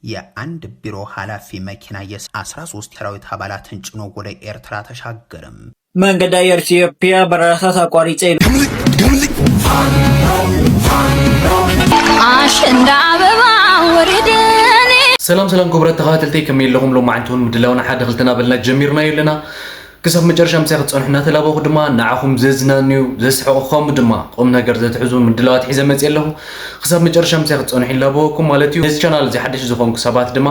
የአንድ ቢሮ ኃላፊ መኪና የ አስራ ሶስት የሰራዊት አባላትን ጭኖ ወደ ኤርትራ ተሻገረም። መንገድ አየር ኢትዮጵያ በረራታት አቋሪጸ። ኣሸንዳ ኣበባ ወርደኔ ሰላም ሰላም ክቡራት ተኸታተልተይ፣ ከመይ ኣለኹም? ሎማዓንቲ እውን ምድላውና ሓደ ክልተ እናበልና ጀሚርናዮ ኣለና። ክሳብ መጨረሻ ምሳይ ክትፀንሑ እናተላበኹ ድማ ንዓኹም ዘዝናንዩ፣ ዘስሕቑ፣ ከምኡ ድማ ቁም ነገር ዘትሕዙ ምድላዋት ሒዘ መፅየ ኣለኹ። ክሳብ መጨረሻ ምሳይ ክትፀንሑ ይላበወኩም ማለት እዩ። ነዚ ቻናል እዚ ሓደሽ ዝኾንኩ ሰባት ድማ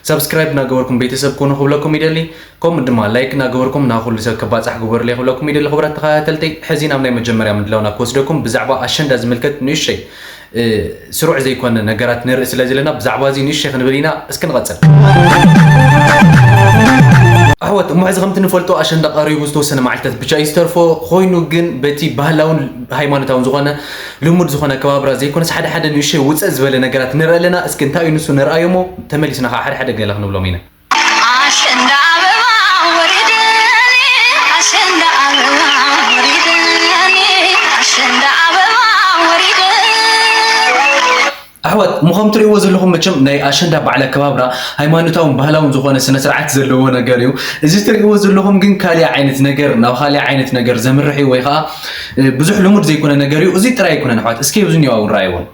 ሳብስክራይብ እናገበርኩም ቤተሰብ ኮኑ ክብለኩም ይደሊ። ከምኡ ድማ ላይክ እናገበርኩም ናብ ኩሉ ሰብ ክባፃሕ ግበሩለይ ክብለኩም ይደሊ። ክቡራት ተኸታተልተይ፣ ሕዚ ናብ ናይ መጀመርያ ምድላውና ክወስደኩም ብዛዕባ ኣሸንዳ ዝምልከት ንእሽተይ ስሩዕ ዘይኮነ ነገራት ንርኢ ስለ ዘለና ብዛዕባ እዚ ንእሽተይ ክንብል ኢና። እስኪ ንቐጽል። ኣሕዋት እሞ ሕዚ ከምቲ ንፈልጦ ኣሸንዳ ቀሪቡ ዝተወሰነ መዓልታት ብቻ እዩ ዝተርፎ። ኮይኑ ግን በቲ ባህላውን ሃይማኖታውን ዝኾነ ልሙድ ዝኾነ ከባብራ ዘይኮነስ ሓደ ሓደ ንእሽተይ ውፅእ ዝበለ ነገራት ንርኢ ኣለና። እስኪ እንታይ እዩ ንሱ ንርኣዮ እሞ ተመሊስና ከዓ ሓደ ሓደ ገለ ክንብሎም ኢና። ኣሸንዳ ኣበባ ወርደኔ ኣሸንዳ ኣበባ ወርደኔ ኣሸንዳ ኣበባ ወርደኔ ኣሕዋት ምኸም ትርእይዎ ዘለኹም መቸም ናይ ኣሸንዳ በዓል ኣከባብራ ሃይማኖታውን ባህላውን ዝኾነ ስነ ስርዓት ዘለዎ ነገር እዩ። እዚ ትርእይዎ ዘለኹም ግን ካሊእ ዓይነት ነገር ናብ ካሊእ ዓይነት ነገር ዘምርሕ እዩ ወይ ከዓ ብዙሕ ልሙድ ዘይኮነ ነገር እዩ። እዚ ጥራይ ኣይኮነን ኣሕዋት፣ እስኪ ብዙ ኒዋ እውን ረኣይዎን።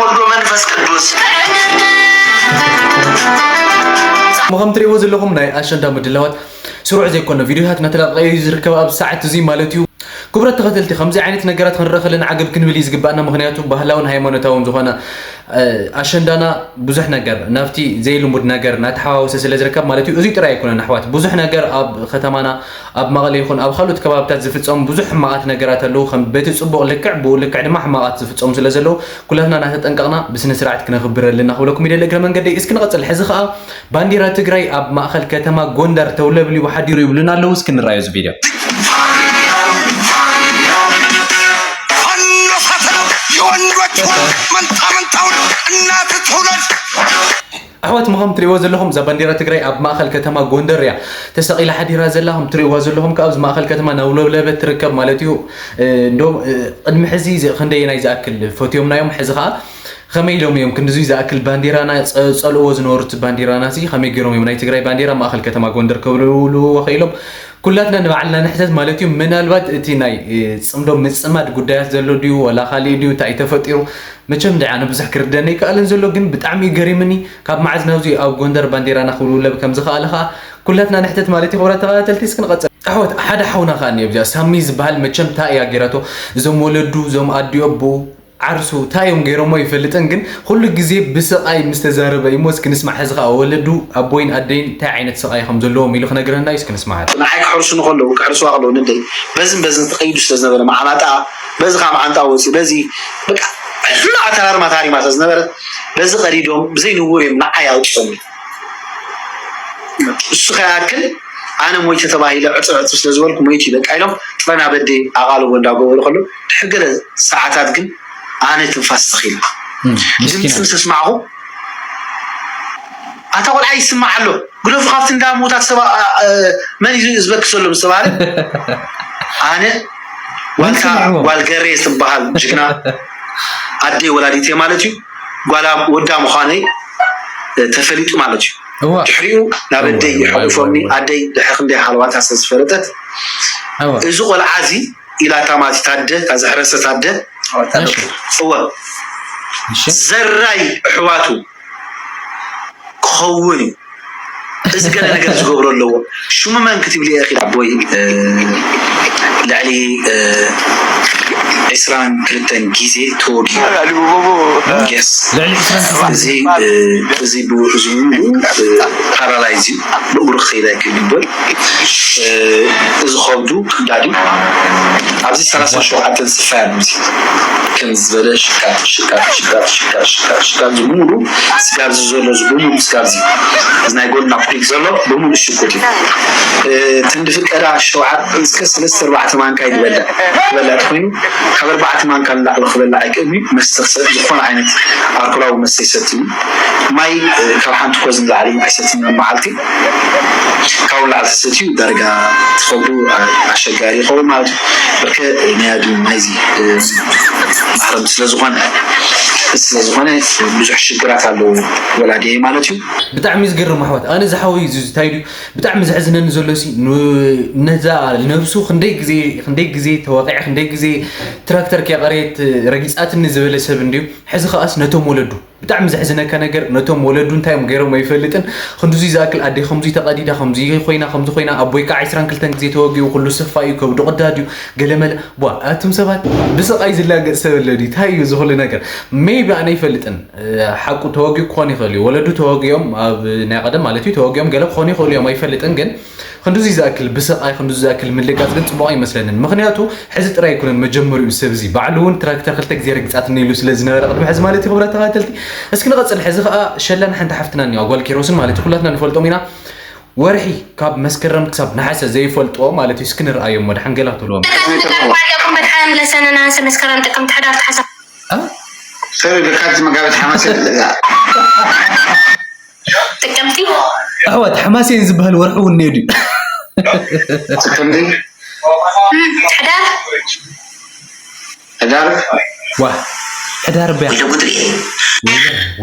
ወልዶ መንፈስ ቅዱስ ምኸም ትርእይዎ ዘለኹም ናይ ኣሸንዳ ምድላዋት ስሩዕ ዘይኮነ ቪድዮታት እናተለቀቀ እዩ ዝርከብ ኣብዚ ሰዓት እዚ ማለት እዩ። ክቡራት ተኸተልቲ ከምዚ ዓይነት ነገራት ክንርኢ ከለና ዓገብ ክንብል እዩ ዝግባኣና። ምክንያቱ ባህላውን ሃይማኖታውን ዝኾነ ኣሸንዳና ብዙሕ ነገር ናብቲ ዘይልሙድ ነገር እናተሓዋወሰ ስለ ዝርከብ ማለት እዩ። እዚ ጥራይ ኣይኮነን ኣሕዋት፣ ብዙሕ ነገር ኣብ ከተማና ኣብ መቐለ ይኹን ኣብ ካልኦት ከባብታት ዝፍፀሙ ብዙሕ ሕማቓት ነገራት ኣለዉ። ከም በቲ ፅቡቕ ልክዕ ብኡ ልክዕ ድማ ሕማቓት ዝፍፀሙ ስለ ዘለዉ ኩላትና እናተጠንቀቕና ብስነ ስርዓት ክነኽብር ኣለና ክብለኩም ይደሊ እግረ መንገደይ። እስኪ ንቐፅል። ሕዚ ከዓ ባንዲራ ትግራይ ኣብ ማእኸል ከተማ ጎንደር ተውለብሊቡ ሓዲሩ ይብሉና ኣለዉ። እስኪ ንረኣዮ እዚ ቪድዮ። ፋኖ ሳተናው የወንዶች ወርቅ መንታ መንታውን እናት ትውለድ። ኣሕዋት ምኸም ትሪእዎ ዘለኹም እዛ ባንዲራ ትግራይ ኣብ ማእኸል ከተማ ጎንደር እያ ተሰቒላ ሓዲራ ዘላ። ከም ትሪእዋ ዘለኹም ከዓ ኣብዚ ማእኸል ከተማ ናብ ለብለበት ትርከብ ማለት እዩ። እንዶ ቅድሚ ሕዚ ክንደየናይ ዝኣክል ፈትዮምናዮም፣ ሕዚ ከዓ ከመይ ኢሎም እዮም ክንድዙይ ዝኣክል ባንዲራና ፀልእዎ ዝነበሩት ባንዲራና ሲ ከመይ ገይሮም እዮም ናይ ትግራይ ባንዲራ ማእኸል ከተማ ጎንደር ከብልውልዎ ክኢሎም? ኩላትና ንባዕልና ንሕተት ማለት እዩ። ምናልባት እቲ ናይ ፅምዶ ምፅማድ ጉዳያት ዘሎ ድዩ ወላ ካሊእ ድዩ እንታይ ተፈጢሩ? መቸም ድዓ ኣነ ብዙሕ ክርደኒ ኣይከኣልን ዘሎ፣ ግን ብጣዕሚ እዩ ገሪምኒ። ካብ መዓዝ ናብዚ ኣብ ጎንደር ባንዴራና ክውልውለብ ከም ዝኸኣለ ከዓ ኩላትና ንሕተት ማለት እዩ። ክቡራት ተኸታተልቲ እስኪ ንቐፅል። ኣሕዋት ሓደ ሓውና ከዓ እኒኦ ብዚኣ ሳሚ ዝበሃል መቸም እንታይ እያ ገይራቶ? እዞም ወለዱ እዞም ኣዲኦ ኣቦኡ ዓርሱ እንታይ እዮም ገይሮሞ ይፈልጥን፣ ግን ኩሉ ግዜ ብስቓይ ምስ ተዛረበ እዩ። እሞ እስኪ ንስማዕ። ሕዚ ከዓ ወለዱ ኣቦይን ኣደይን እንታይ ዓይነት ስቓይ ከም ዘለዎም ኢሉ ክነግረና እዩ። እስኪ ንስማዕ። ንዓይ ክሕርሱኒ ከለዉ ክሕርስዋ ከለዉ ንደይ በዝን በዝን ትኸይዱ ስለ ዝነበረ መዓንጣኣ በዚ ካብ መዓንጣኣ ወፂ በዚ በቃ ሕማቕ ኣተራርማ ታሪማ ስለ ዝነበረት በዚ ቀዲዶም ብዘይ ንውር እዮም ንዓይ ኣውፂኦምኒ። እሱ ከይኣክል ኣነ ሞይተ ተባሂለ ዕፅዕ ዕፅዕ ስለ ዝበልኩ ሞይቱ እዩ በቃ ኢሎም ጥረ ናብ ኣደይ ኣቓልቦ እንዳገበሩ ከለዉ ድሕር ገለ ሰዓታት ግን ኣነ ትንፋስ ተኺለ ድምፂ ምስ ኣስማዕኹ ኣታ ቆልዓ ይስማዕ ኣሎ ግደፉ ካብቲ እንዳ ምዉታት ሰብ መን እዩ ዝበኪ ዘሎ ምስ ተባሃለ ኣነ ዋልካ ጓል ገሬ ትበሃል ጅግና ኣደይ ወላዲተይ ማለት እዩ ጓላ ወዳ ምዃነይ ተፈሊጡ ማለት እዩ ድሕሪኡ ናብ ኣደይ ሓቂፎምኒ ኣደይ ድሕሪ ክንደይ ሃለዋታ ስለ ዝፈለጠት እዚ ቆልዓ እዚ ኢላታ ማለት ታደ እታ ዘሕረሰት ኣደ እወ ዘራይ ኣሕዋቱ ክኸውን እዩ እዚ ገለ ነገር ዝገብሮ ኣለዎ ሽሙ መን ክትብሊ ኢኺ ኣቦይ ልዕሊ ዒስራን ክልተን ግዜ ተወጊኡ። Yes። ልዕሊ ዕስራን ክልተን እዚ እዚ ብኡ እዚ ፓራላይዝ እዩ። ብእግሩ ክኸይድ ኣይክእል ይብል። እዚ ከብዱ ክዳድ እዩ። ኣብዚ ሰላሳ ሸውዓተ ዝፅፋ ኣሎ። እዚ ከም ዝበለ ሽቃጥ ሽቃጥ ሽቃጥ ሽቃጥ ሽቃጥ ሽቃጥ ዝብሉ ስጋብ እዚ ዘሎ እዚ ብምሉ ስጋብ እዚ እዚ ናይ ጎድና ኩሊት ዘሎ ብምሉ ሽጉጥ እዩ። ትንዲ ፍቀዳ ሸውዓተ እስከ ሰለስተ ኣርባዕተ ማንካ ይበልዕ ይበልዕ ተኮይኑ ካብ ኣርባዕተ ማንካ ንላዕሊ ክበልዕ ኣይክእልን እዩ። መስተ ክሰ ዝኾነ ዓይነት ኣልኮላዊ መስተ ይሰቲ እዩ። ማይ ካብ ሓንቲ ኮዝ ንላዕሊ ኣይሰትን ኣብ መዓልቲ። ካብኡ ንላዕሊ ተሰትዩ ዳርጋ ትኸብዱ ኣሸጋሪ ይኸውን ማለት እዩ። ብርከ ናይ ኣዱ ናይዚ ማህረም ስለዝኾነ ስለዝኾነ ብዙሕ ሽግራት ኣለዎ ወላዲየ ማለት እዩ። ብጣዕሚ እዩ ዝገርም ኣሕዋት ኣነ ዝሓወይ እዚ እንታይ ድዩ ብጣዕሚ ዘሕዝነኒ ዘሎ ሲ ን- ነዛ ነብሱ ክንደይ ግዜ ክንደይ ግዜ ተወቂዐ ክንደይ ግዜ ትራክተር ከይቀረየት ረጊፃትኒ ዝበለ ሰብ እንድዩ ሕዚ ከኣስ ነቶም ወለዱ ብጣዕሚ ዘሕዝነካ ነገር ነቶም ወለዱ እንታይ እዮም ገይሮም ኣይፈልጥን ክንድዙይ ዝኣክል ኣደይ ከምዙይ ተቐዲዳ ከምዙይ ኮይና ከምዙ ኮይና ኣቦይ ከዓ ዕስራን ክልተን ግዜ ተወጊኡ ኩሉ ስፋ እዩ ከብዱ ቅዳድ እዩ ገለመለ ቧ ኣቱም ሰባት ብስቓይ ዝላገፅ ሰብ ኣሎ ድዩ እንታይ እዩ ዝኽሉ ነገር ሜይቢ ኣነ ኣይፈልጥን ሓቁ ተወጊኡ ክኾን ይኽእል እዩ ወለዱ ተወጊኦም ኣብ ናይ ቀደም ማለት እዩ ተወጊኦም ገለ ክኾኑ ይኽእሉ እዮም ኣይፈልጥን ግን ክንድዚ ዝኣክል ብስቓይ ክንድዚ ዝኣክል ምልጋፅ ግን ፅቡቕ ኣይመስለንን ምኽንያቱ ሕዚ ጥራይ ኣይኮነን መጀመሪኡ ሰብ እዚ ባዕሉ እውን ትራክተር ክልተ ግዜ ረግፃትኒ ኢሉ ስለ ዝነበረ ቅድሚ ሕዚ ማለት እዩ ክብረት ተኸታተልቲ እስኪ ንቐፅል ሕዚ ከዓ ሸላን ሓንቲ ሓፍትና እኒዋ ጓል ኪሮስን ማለት እዩ ኩላትና ንፈልጦም ኢና ወርሒ ካብ መስከረም ክሳብ ነሓሰ ዘይፈልጥዎ ማለት እዩ እስኪ ንርኣዮም ወድሓን ገላ ክትብልዎም ኣለኩም መድሓን ለሰነ ነሃሰ መስከረም ጥቅምቲ ሕዳር ተሓሳብ ሰብ ለካቲት መጋቢት ሓማሴን ጥቅምቲ ኣሕዋት ሓማሴን ዝበሃል ወርሒ እውን ነዩ ድዩ ጥቅምቲ ሕዳር ሕዳር ዋ ሕዳር ቢያ ወይለ ጉድሪ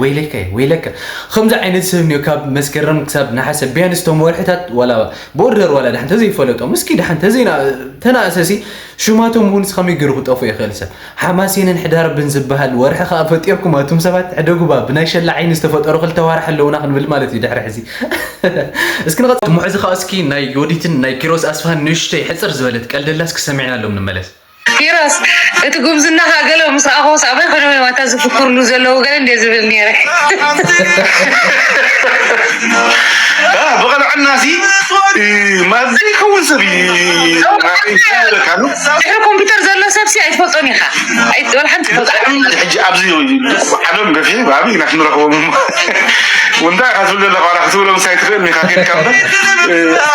ወይለከ ወይለከ ከምዚ ዓይነት ሰብ እኒኦ ካብ መስከረም ክሳብ ነሓሰ ቢያንስ ቶም ወርሕታት ዋላ ቦርደር ዋላ ድሓን ተዘይፈለጦም እስኪ ድሓን ተዘይና ተናእሰሲ ሽማቶም እውን ከመይ ገይሩ ክጠፉ ይኽእል ሰብ ሓማሴንን ሕዳርብን ዝበሃል ወርሒ ከዓ ፈጢርኩም ኣቱም ሰባት ሕደጉባ ብናይ ሸላ ዓይኒ ዝተፈጠሩ ክልተ ዋርሒ ኣለውና ክንብል ማለት እዩ ድሕሪ ሕዚ እስኪ ንቐ ሙሕዚ ከዓ እስኪ ናይ ዮዲትን ናይ ኪሮስ ኣስፋሃን ንእሽተይ ሕፅር ዝበለት ቀልደላ እስኪ ሰሚዕና ኣሎም ንመለስ ኪሮስ እቲ ጉብዝናኻ ገለ ምስ ረኣኹስ ኣበይ ኮይኖም እዮም ኣታ ዝፍክርሉ ዘለዉ ገለ እንደ ዝብል ነይረ ብቐልዕና ሲ ማዚ ከውን ሰብ ይለካሉ ድሕሪ ኮምፒውተር ዘሎ ሰብ ሲ ኣይትፈልጦን ኢኻ ኣይትበልሓን ትፈልጦ ሕጂ ኣብዚ ዓለም ገፊሕ ብዓብዪ ኢና ክንረኽቦም እሞ ወንታ ኢኻ ትብል ዘለኻ ዋላ ክትብሎም ሳይ ትኽእል ኢኻ ከድካ እምበር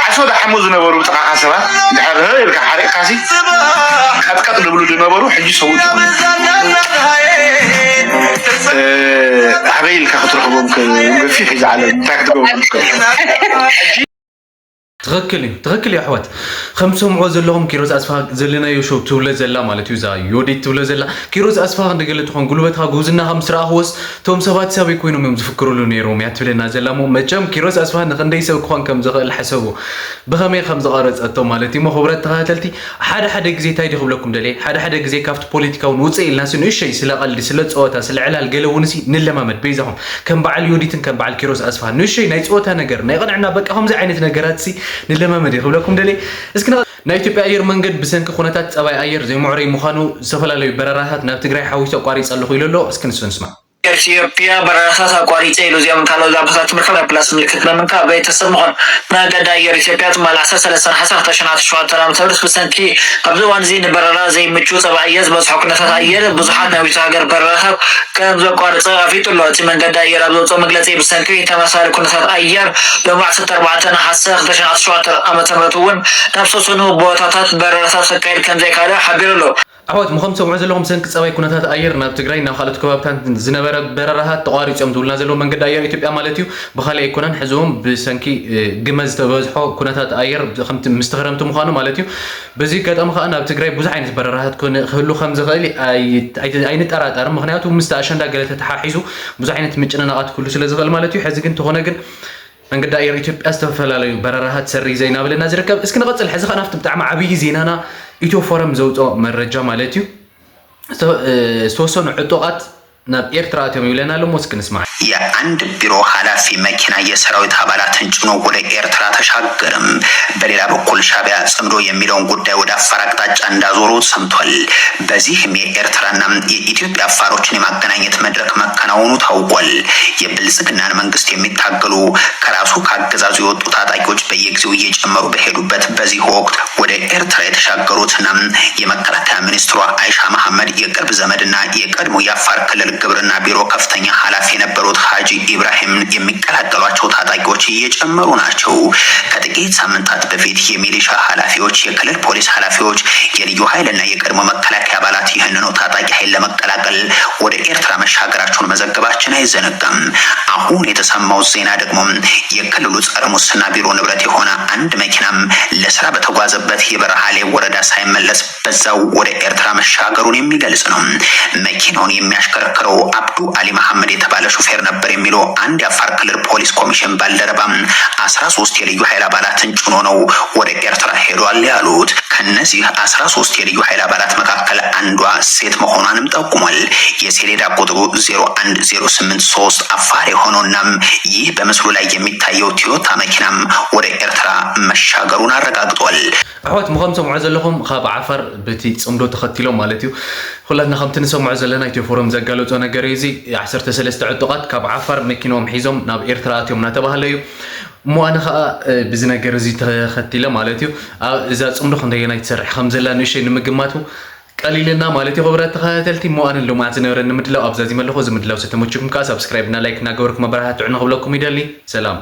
ዓሶ ዳሓሙ ዝነበሩ ብጥቓኻ ሰባት ድሕር ኢልካ ሓሪቕካሲ ቀጥቀጥ ዝብሉ ዝነበሩ ሕጂ ሰውጡ ኣበይ ኢልካ ክትረኽቦም ገፊሕ እዩ ዝዓለም እንታይ ክትገብሩ ትኽክል እዩ ትኽክል እዩ ኣሕዋት ከም ትሰምዖ ዘለኹም ኪሮስ ኣስፋ ዘለናዮ ሾው ትብሎ ዘላ ማለት እዩ እዛ ዮዲት ትብሎ ዘላ ኪሮስ ኣስፋ ክንደገለ ትኾን ጉልበትካ ጉብዝናኻ ምስ ረኣኽዎስ እቶም ሰባት ሳበይ ኮይኖም እዮም ዝፍክሩሉ ነይሮም እያ ትብለና ዘላ እሞ መቸም ኪሮስ ኣስፋ ንኽንደይ ሰብ ክኾን ከም ዝኽእል ሕሰቡ ብኸመይ ከም ዝቐረፀቶ ማለት እዩ እሞ ክቡራት ተኸታተልቲ ሓደ ሓደ ግዜ እንታይ ድዩ ክብለኩም ደልየ ሓደ ሓደ ግዜ ካብቲ ፖለቲካውን ውፅእ ኢልናሲ ንእሸይ ስለ ቀልዲ ስለ ፀወታ ስለ ዕላል ገለ እውን ሲ ንለማመድ በይዛኹም ከም በዓል ዮዲትን ከም በዓል ኪሮስ ኣስፋ ንእሸይ ናይ ፀወታ ነገር ናይ ቅንዕና በቃ ከምዚ ዓይነት ነገራት ሲ ንለማመድ እዩ ክብለኩም ደልየ እስኪ ናይ ኢትዮጵያ ኣየር መንገድ ብሰንኪ ኩነታት ፀባይ ኣየር ዘይምዕሩይ ምዃኑ ዝተፈላለዩ በረራታት ናብ ትግራይ ሓዊሱ ኣቋሪፀ ኣለኹ ኢሉ ኣሎ እስኪ ንሱ ንስማዕ ኢትዮጵያ በረራታት ኣቋሪፀ ኢሉ እዚኦም ካልኦት ዛዕባታት ምርካብ ናይ ፕላስ ምልክት ብምንካብ ቤተሰብ ምኾን መገዲ ኣየር ኢትዮጵያ ትማል ዓሰርተ ሰለስተ ነሓሰ ክልተ ሺሕ ዓሰርተ ሸውዓተ ዓመተ ምህረት ብሰንኪ ኣብዚ እዋን እዚ ንበረራ ዘይምቹ ፀባይ ኣየር ዝበዝሖ ኩነታት ኣየር ብዙሓት ናይ ውሽጢ ሃገር በረራታት ከም ዘቋረፀ ኣፍሊጡ ኣሎ። እቲ መንገዲ ኣየር ኣብ ዘውፅኦ መግለፂ ብሰንኪ ተመሳሳሊ ኩነታት ኣየር ሎም ዓሰርተ ኣርባዕተ ነሓሰ ክልተ ሺሕ ዓሰርተ ሸውዓተ ዓመተ ምህረት እውን ናብ ዝተወሰኑ ቦታታት በረራታት ከካይድ ከም ዘይካለ ሓቢሩ ኣሎ። ኣሕዋት ምኸም ትሰምዑ ዘለኹም ብሰንኪ ጸባይ ኩነታት ኣየር ናብ ትግራይ ናብ ካልኦት ከባብታት ዝነበረ በረራታት ተቋሪጾም ዝብሉና ዘለዉ መንገዲ ኣየር ኢትዮጵያ ማለት እዩ ብኻሊእ ኣይኮነን ሕዚ እውን ብሰንኪ ግመ ዝተበዝሖ ኩነታት ኣየር ከምቲ ምስቲ ክረምቲ ምዃኑ ማለት እዩ በዚ ኣጋጣሚ ከዓ ናብ ትግራይ ብዙሕ ዓይነት በረራታት ክህሉ ከም ዝኽእል ኣይንጠራጠርም ምክንያቱ ምስቲ ኣሸንዳ ገለ ተተሓሒዙ ብዙሕ ዓይነት ምጭንናቓት ክህሉ ስለ ዝኽእል ማለት እዩ ሕዚ ግን ተኾነ ግን መንገዲ ኣየር ኢትዮጵያ ዝተፈላለዩ በረራታት ሰሪዘ እናበለና ዝርከብ። እስኪ ንቐፅል። ሕዚ ኸዓ ናብቲ ብጣዕሚ ዓብዪ ዜናና ኢትዮ ፎረም ዘውፅኦ መረጃ ማለት እዩ። ዝተወሰኑ ዕጡቓት ናብ ኤርትራ ኣትዮም ይብለና ኣሎ። ሞስ ክንስማዕ። የአንድ ቢሮ ኃላፊ መኪና የሰራዊት አባላትን ጭኖ ወደ ኤርትራ ተሻገረም። በሌላ በኩል ሻቢያ ጽምዶ የሚለውን ጉዳይ ወደ አፋር አቅጣጫ እንዳዞሩ ሰምቷል። በዚህም የኤርትራና የኢትዮጵያ አፋሮችን የማገናኘት መድረክ መከናወኑ ታውቋል። የብልጽግናን መንግስት የሚታገሉ ከራሱ ከአገዛዙ የወጡ ታጣቂዎች በየጊዜው እየጨመሩ በሄዱበት በዚህ ወቅት ወደ ኤርትራ የተሻገሩትና የመከላከያ ሚኒስትሯ አይሻ መሐመድ የቅርብ ዘመድና የቀድሞ የአፋር ክልል ግብርና ቢሮ ከፍተኛ ኃላፊ የነበሩት ሐጂ ኢብራሂም የሚቀላቀሏቸው ታጣቂዎች እየጨመሩ ናቸው። ከጥቂት ሳምንታት በፊት የሚሊሻ ኃላፊዎች፣ የክልል ፖሊስ ኃላፊዎች፣ የልዩ ኃይልና የቀድሞ መከላከያ አባላት ይህንኑ ታጣቂ ኃይል ለመቀላቀል ወደ ኤርትራ መሻገራቸውን መዘገባችን አይዘነጋም። አሁን የተሰማው ዜና ደግሞ የክልሉ ጸረ ሙስና ቢሮ ንብረት የሆነ አንድ መኪናም ለስራ በተጓዘበት የበረሃሌ ወረዳ ሳይመለስ በዛው ወደ ኤርትራ መሻገሩን የሚገልጽ ነው። መኪናውን የሚያሽከረክረው አብዱ አሊ መሐመድ የተባለ ሾፌር ነበር የሚለው አንድ የአፋር ክልል ፖሊስ ኮሚሽን ባልደረባ አስራ ሶስት የልዩ ኃይል አባላትን ጭኖ ነው ወደ ኤርትራ ሄዷል ያሉት። ከነዚህ አስራ ሶስት የልዩ ኃይል አባላት መካከል አንዷ ሴት መሆኗንም ጠቁሟል። የሰሌዳ ቁጥሩ ዜሮ አንድ ዜሮ ስምንት ሶስት አፋር የሆነውና ይህ በምስሉ ላይ የሚታየው ቶዮታ መኪናም ወደ ኤርትራ መሻገሩን አረጋግጧል። ኣሕዋት፣ ምኸም ሰምዖ ዘለኹም ካብ ዓፋር በቲ ጽምዶ ተኸቲሎም ማለት እዩ። ኩላትና ከምቲ ንሰምዖ ዘለና ኢትዮ ፎረም ዘጋለጾ ነገር እዩ። እዚ ዓሰርተ ሰለስተ ዕጡቓት ካብ ዓፋር መኪኖም ሒዞም ናብ ኤርትራ ኣትዮም እናተባህለ እዩ። እሞ ኣነ ኸኣ ብዚ ነገር እዚ ተኸቲለ ማለት እዩ። እዛ ጽምዶ ክንደየናይ ትሰርሕ ከም ዘላ ንእሸይ ንምግማቱ ቀሊልና ማለት እዩ። ክቡራት ተኸታተልቲ፣ እሞ ኣነ ሎማዓት ዝነበረኒ ምድላው ኣብዛ ዚመ ኣለኹ። እዚ ምድላው ዝተመችኩም ከኣ ሳብስክራይብ እና ላይክ እናገበርኩም መበረታትዑ ንኽብለኩም ይደሊ። ሰላም።